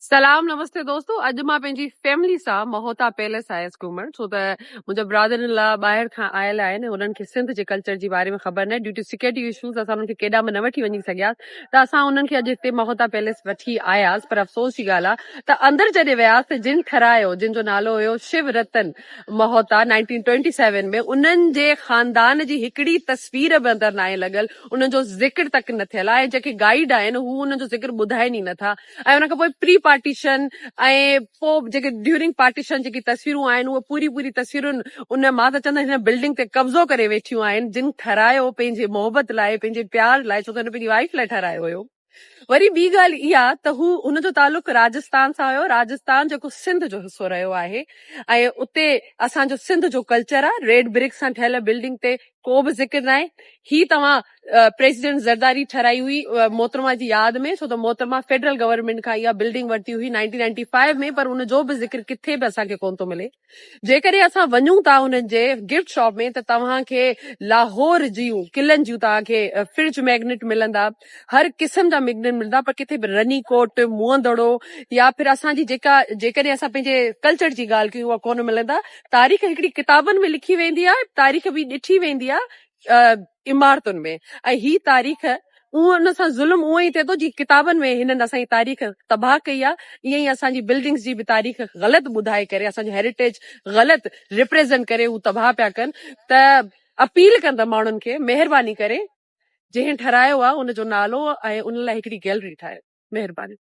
سلام نمستي دوستو اڄ مان پنهنجي فيملي سان مهوتا پيلس آيس گهمڻ ڇو ته منهنجا برادر ان لا ٻاهر کان آيل آهن انهن کي سنڌ جي ڪلچر جي باري ۾ خبر ناهي ڊيو ٽو سيڪيورٽي اشوز اسان انهن کي ڪيڏانهن به نه وٺي وڃي سگهياس ته اسان انهن کي اڄ هتي مهوتا پيلس وٺي آياس پر افسوس جي ڳالهه آهي ته اندر جڏهن وياس ته جن ٺهرايو جن جو نالو هيو شو رتن مهوتا 1927 ۾ انهن جي خاندان جي هڪڙي تصوير به اندر ناهي لڳل انهن جو ذڪر تڪ نه ٿيل آهي ۽ جيڪي گائيڊ آهن هو انهن جو ذڪر ٻڌائين ئي نٿا ۽ ان کان پوء پري پارٽيشن ۽ پوء جيڪي ڊيورنگ پارٽيشن جيڪي تصويرون آهن اهي پوري پوري تصويرن ان مان ته چوندس هن بلڊنگ تي قبضو ڪري ويٺيون آهن جن ٺهرايو پنهنجي محبت لاء پنهنجي پيار لاء ڇو ته هن پنهنجي وائيف لاء ٺهرايو هيو وري ٻي ڳالهه اها ته هو هن جو تعلق راجستان سان هيو راجستان جيڪو سنڌ جو حصو رهيو آهي ۽ اتي اسان جو سنڌ جو ڪلچر آهي ريڊ برڪ سان ٺهيل بلڊنگ تي ڪو به ذڪر ناهي هي توهان پريزيڊنٽ زرداري ٺهرائي هئي محترمه جي ياد ۾ ڇو ته محترمه فيڊرل گورنمينٽ کان اها بلڊنگ ورتي هئي نائنٽين نائنٽي فائيو ۾ پر ان جو به ذڪر ڪٿي به اسان کي ڪونه ٿو ملي. جيڪڏهن اسان وڃون ٿا انهن جي گفٽ شاپ ۾ ته توهان کي لاهور جون قلعن جون توهان کي فرج ميگنيٽ ملندا هر قسم جا ميگنيٽ ملندا پر ڪٿي به رني ڪوٽ موئن دڙو يا ڦر اسان جي جيڪا جيڪڏهن اسان پنهنجي ڪلچر جي ڳالهه ڪيون اها ڪونه ملندا تاريخ هڪڙي ڪتابن ۾ لکي ويندي آهي تاريخ به ڏٺي ويندي آهي عمارتن ۾ ۽ هي تاريخ ان سان ظلم اونئن ئي ٿئي ٿو جيئن ڪتابن ۾ هنن اسان جي تاريخ تباهه ڪئي آهي ائين ئي اسان جي بلڊنگس جي به تاريخ غلط ٻڌائي ڪري اسان جو هيريٽيج غلط ريپريزنٽ ڪري هو تباهه پيا ڪن ته اپيل ڪندم ماڻهن کي مهرباني ڪري جنهن ٺهرايو آهي ان جو نالو ۽ ان لاء هڪڙي گيلري ٺاهيو مهرباني.